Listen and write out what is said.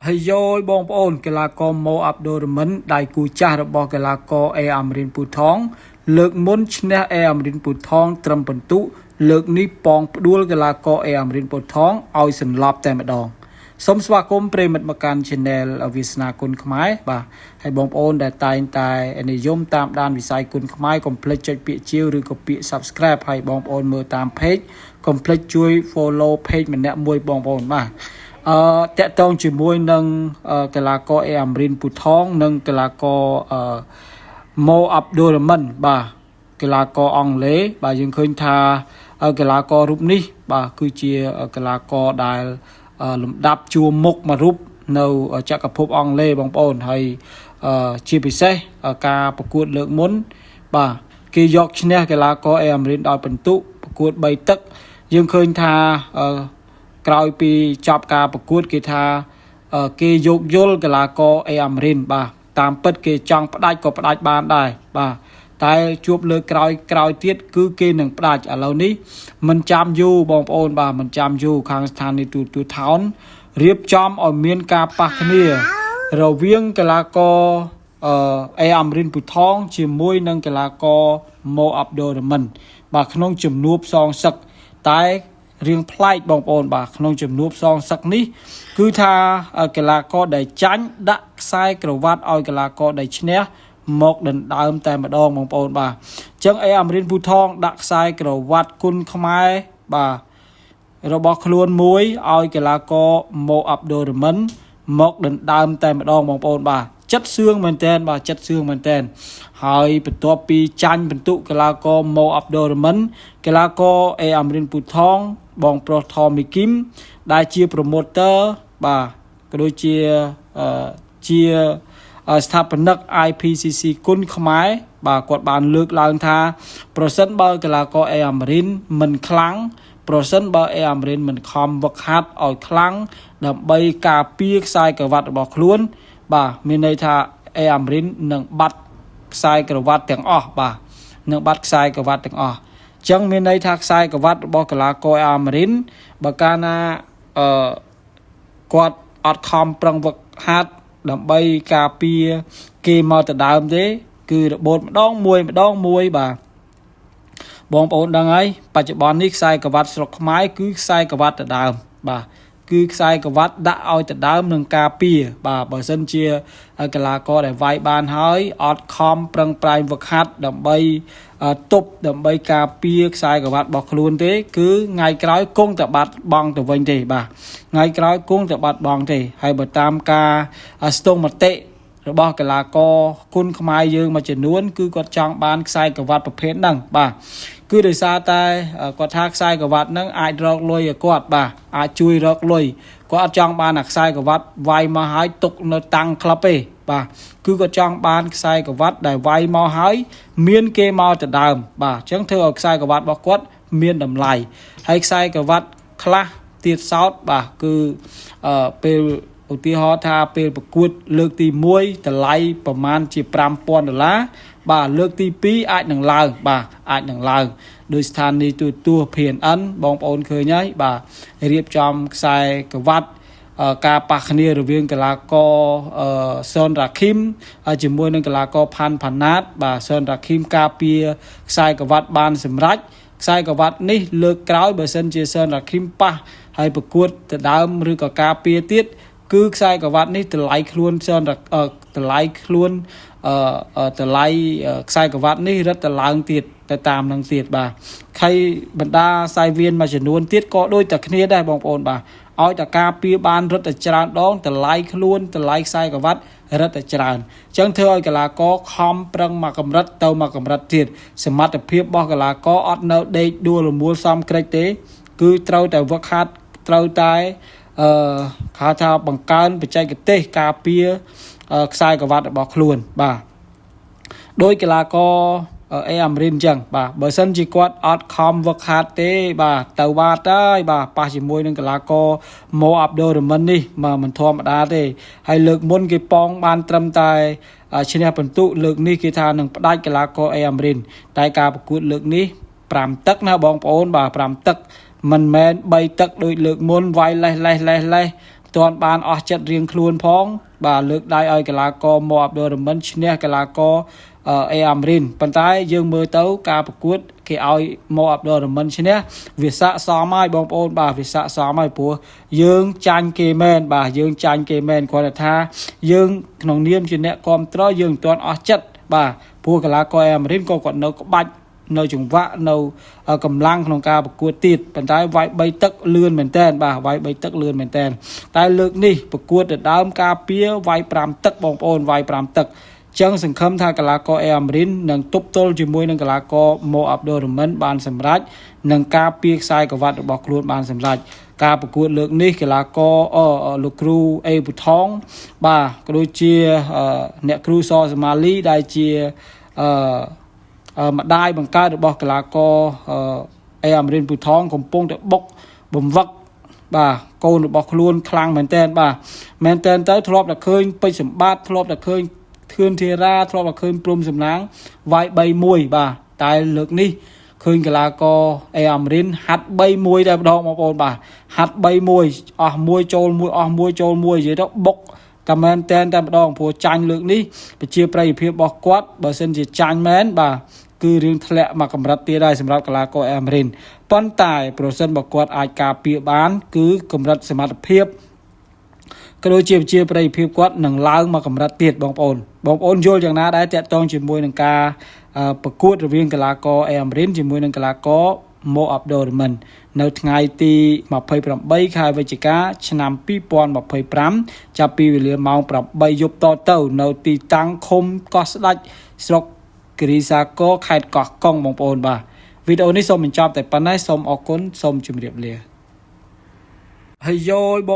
ហើយយោយបងប្អូនកីឡាករម៉ូអាប់ឌូរ៉ាមិនដៃគូចាស់របស់កីឡាករអេអាមរិនពូថងលើកមុនឈ្នះអេអាមរិនពូថងត្រឹមពិន្ទុលើកនេះប៉ងផ្ដួលកីឡាករអេអាមរិនពូថងឲ្យសន្លប់តែម្ដងសូមស្វាគមន៍ប្រិយមិត្តមកកាន់ Channel វាសនាគុណខ្មែរបាទហើយបងប្អូនដែលតែងតែនិយមតាមដានវិស័យគុណខ្មែរកុំភ្លេចចុចពាក្យជាវឬក៏ពាក្យ Subscribe ហើយបងប្អូនមើលតាម Page កុំភ្លេចជួយ Follow Page ម្នាក់មួយបងប្អូនបាទអឺតកតងជាមួយនឹងកីឡាករអេអាមរិនពូថងនិងកីឡាករអឺម៉ូអាប់ឌូរ៉ាមិនបាទកីឡាករអង់គ្លេសបាទយើងឃើញថាកីឡាកររូបនេះបាទគឺជាកីឡាករដែលលំដាប់ជួរមុខមួយរូបនៅចក្រភពអង់គ្លេសបងប្អូនហើយជាពិសេសការប្រកួតលើកមុនបាទគេយកឈ្នះកីឡាករអេអាមរិនដោយពិន្ទុប្រកួត3ទឹកយើងឃើញថាក្រោយពីចប់ការប្រកួតគេថាគេយោគយល់កីឡាករអេអាមរិនបាទតាមពិតគេចង់ផ្ដាច់ក៏ផ្ដាច់បានដែរបាទតែជួបលើកក្រោយក្រោយទៀតគឺគេនឹងផ្ដាច់ឥឡូវនេះមិនចាំយូរបងប្អូនបាទមិនចាំយូរខាងស្ថានីយ៍ទូទូថោនរៀបចំឲ្យមានការប៉ះគ្នារវាងកីឡាករអឺអេអាមរិនពូថងជាមួយនឹងកីឡាករម៉ូអាប់ឌូរ៉ាមិនបាទក្នុងជំនួបសងសឹកតែរឿងប្លែកបងប្អូនបាទក្នុងជំនួបសងសឹកនេះគឺថាកីឡាករដែលចាញ់ដាក់ខ្សែក្រវ៉ាត់ឲ្យកីឡាករដែលឈ្នះមកដណ្ដើមតែម្ដងបងប្អូនបាទអញ្ចឹងអេអាមរិនពូថងដាក់ខ្សែក្រវ៉ាត់គុណខ្មែរបាទរបស់ខ្លួនមួយឲ្យកីឡាករម៉ូអាប់ឌូរ៉ាមិនមកដណ្ដើមតែម្ដងបងប្អូនបាទចិត្តសឿងមែនតែនបាទចិត្តសឿងមែនតែនហើយបន្ទាប់ពីចាញ់បន្ទុកកីឡាករម៉ូអាប់ឌូរ៉ាមិនកីឡាករអេអាមរិនពូថងបងប្រុសថមីគីមដែលជា promoter បាទក៏ដូចជាជាស្ថាបនិក IPCC គុណខ្មែរបាទគាត់បានលើកឡើងថា ប្រសិនបើកីឡាករអេអាមរិនមិនខ្លាំងប្រសិនបើអេអាមរិនមិនខំវឹកហាត់ឲ្យខ្លាំងដើម្បីការពារខ្សែក្រវ៉ាត់របស់ខ្លួន បាទមានន័យថាអេអាមរិននឹងបាត់ខ្សែក្រវ៉ាត់ទាំងអស់បាទនឹងបាត់ខ្សែក្រវ៉ាត់ទាំងអស់អញ្ចឹងមានន័យថាខ្សែក្រវ៉ាត់របស់កីឡាករអេអាមរិនបើកាលណាអឺគាត់អត់ខំប្រឹងវឹកហាត់ដើម្បីការពារគេមកទៅដើមទេ គឺរបូតម្ដងមួយម្ដងមួយបាទបងប្អូនដឹងហើយបច្ចុប្បន្ននេះខ្សែក្រវ៉ាត់ស្រុកខ្មែរគឺខ្សែក្រវ៉ាត់ទៅដើមបាទគឺខ្សែក្រវ៉ាត់ដាក់ឲ្យទៅដើមនឹងការពារបាទបើសិនជាកីឡាករដែលវាយបានហើយអត់ខំប្រឹងប្រែងវឹកហាត់ដើម្បីទប់ដើម្បីការពារខ្សែក្រវ៉ាត់របស់ខ្លួនទេ គឺថ្ងៃក្រោយគង់តែបាត់បង់ទៅវិញទេបាទថ្ងៃក្រោយគង់តែបាត់បង់ទេហើយបើតាមការស្ទង់មតិរបស់កីឡាករគុណខ្មែរយើងមួយចំនួនគឺគាត់ចង់បានខ្សែក្រវ៉ាត់ប្រភេទហ្នឹងបាទគឺដោយសារតែគាត់ថាខ្សែក្រវ៉ាត់ហ្នឹងអាចរកលុយឲ្យគាត់បាទអាចជួយរកលុយគាត់អត់ចង់បានអាខ្សែក្រវ៉ាត់វាយមកហើយទុកនៅតាំងក្លឹបទេបាទគឺគាត់ចង់បានខ្សែក្រវ៉ាត់ដែលវាយមកហើយមានគេមកទៅដើមបាទអញ្ចឹងធ្វើឲ្យខ្សែក្រវ៉ាត់របស់គាត់មានតម្លៃហើយខ្សែក្រវ៉ាត់ខ្លះទៀតសោតបាទគឺអឺពេលឧទាហរណ៍ថាពេលប្រកួតលើកទី1តម្លៃប្រមាណជា5000ដុល្លារបាទលើកទី2អាចនឹងឡើងបាទអាចនឹងឡើងដោយស្ថានីយ៍ទូរទស្សន៍ PNN បងប្អូនឃើញហើយបាទរៀបចំខ្សែក្រវ៉ាត់ការប៉ះគ្នារវាងកីឡាករសុនរ៉ាឃីមជាមួយនឹងកីឡាករផាន់ផាណាតបាទសុនរ៉ាឃីមការពារខ្សែក្រវ៉ាត់បានសម្រេចខ្សែក្រវ៉ាត់នេះលើកក្រោយបើសិនជាសុនរ៉ាឃីមប៉ះហើយប្រកួតទៅដើមឬក៏ការពារទៀតគឺខ្សែក្រវ៉ាត់នេះតម្លៃខ្លួនសនតម្លៃខ្លួនអឺតម្លៃខ្សែក្រវ៉ាត់នេះរឹតតែឡើងទៀតទៅតាមនឹងទៀតបាទខៃបណ្ដាសាយវៀនមួយចំនួនទៀតក៏ដូចតែគ្នាដែរបងប្អូនបាទឲ្យតែការពារបានរឹតតែច្រើនដងតម្លៃខ្លួនតម្លៃខ្សែក្រវ៉ាត់រឹតតែច្រើនអញ្ចឹងធ្វើឲ្យកីឡាករខំប្រឹងមកកម្រិតទៅមកកម្រិតទៀតសមត្ថភាពរបស់កីឡាករអត់នៅដេកដួលរមួលសំក្រិចទេ គឺត្រូវតែវឹកហាត់ត្រូវតែអឺហៅថាបង្កើនបច្ចេកទេសការពារខ្សែក្រវ៉ាត់របស់ខ្លួនបាទដោយកីឡាករអេអាមរិនអញ្ចឹងបាទបើសិនជាគាត់អត់ខំវឹកហាត់ទេបាទទៅវត្តហើយបាទប៉ះជាមួយនឹងកីឡាករម៉ូអាប់ឌូរ៉ាមិននេះបាទមិនធម្មតាទេហើយលើកមុនគេប៉ងបានត្រឹមតែឈ្នះពិន្ទុលើកនេះគេថានឹងផ្ដាច់កីឡាករអេអាមរិនតែការប្រកួតលើកនេះ5ទឹកណាបងប្អូនបាទ5ទឹកមិនមែន3ទឹកដូចលើកមុនវាយលេះលេះលេះលេះ ទាន់បានអស់ចិត្តរៀងខ្លួនផងបាទលើកដៃឲ្យកីឡាករម៉ូអាប់ឌុលរ៉ាមិនឈ្នះកីឡាករអេអាមរិនប៉ុន្តែយើងមើលទៅការប្រកួតគេឲ្យម៉ូអាប់ឌុលរ៉ាមិនឈ្នះវាស័កសមហើយបងប្អូនបាទវាស័កសមហើយព្រោះយើងចាញ់គេមែនបាទយើងចាញ់គេមែនគ្រាន់តែថាយើងក្នុងនាមជាអ្នកគ្រប់គ្រងយើងមិនទាន់អស់ចិត្តបាទព្រោះកីឡាករអេអាមរិនក៏គាត់នៅក្បាច់នៅចង្វាក់នៅកម្លាំងក្នុងការប្រកួតទៀតប៉ុន្តែវាយ3ទឹកលឿនមែនតើបាទវាយ3ទឹកលឿនមែនតើតែលើកនេះប្រកួតទៅដើមការពារវាយ5ទឹកបងប្អូនវាយ5ទឹកចឹងសង្ឃឹមថាកីឡាករអេអាមរិននឹងទប់ទល់ជាមួយនឹងកីឡាករម៉ូអាប់ឌុលរ៉ាមិនបានសម្រេចនិងការពារខ្សែក្រវ៉ាត់របស់ខ្លួនបានសម្រេចការប្រកួតលើកនេះកីឡាករលោកគ្រូអេពូថងបាទក៏ដូចជាអ្នកគ្រូសសម៉ាលីដែលជាអឺម្ដាយបង្កើតរបស់កីឡាករអេអាមរិនពូថងកំពុងតែបុកបំវឹកបាទកូនរបស់ខ្លួនខ្លាំងមែនតែនបាទមែនតែនទៅធ្លាប់តែឃើញពេជ្រសម្បត្តិធ្លាប់តែឃើញធឿនធីរ៉ាធ្លាប់តែឃើញព្រំសំណាងវាយ3-1បាទតែលើកនេះឃើញកីឡាករអេអាមរិនហាត់3-1តែម្ដងបងប្អូនបាទហាត់3-1អស់មួយចូលមួយអស់មួយចូលមួយនិយាយទៅបុកតែមែនតែនតែម្ដងព្រោះចាញ់លើកនេះប្រជាប្រិយភាពរបស់គាត់បើសិនជាចាញ់មែនបាទគឺរឿងធ្លាក់មកកម្រិតទៀតហើយសម្រាប់កីឡាករអេមរិនប៉ុន្តែប្រសិនបើគាត់អាចការពារបាន គឺកម្រិតសមត្ថភាពក៏ដូចជាប្រជាប្រិយភាពគាត់នឹងឡើងមកកម្រិតទៀតបងប្អូនបងប្អូនយល់យ៉ាងណាដែរតាក់ទងជាមួយនឹងការប្រកួតរវាងកីឡាករអេមរិនជាមួយនឹងកីឡាករម៉ូអាប់ឌុលរ៉ាមិននៅថ្ងៃទី28ខែវិច្ឆិកាឆ្នាំ2025ចាប់ពីវេលាម៉ោង8យប់តទៅនៅទីតាំងឃុំកោះស្ដេចស្រុកគិរីសាគរខេត្តកោះកុងបងប្អូនបាទវីដេអូនេះសូមបញ្ចប់តែប៉ុណ្ណេះសូមអរគុណសូមជម្រាបលាហើយយោយបង។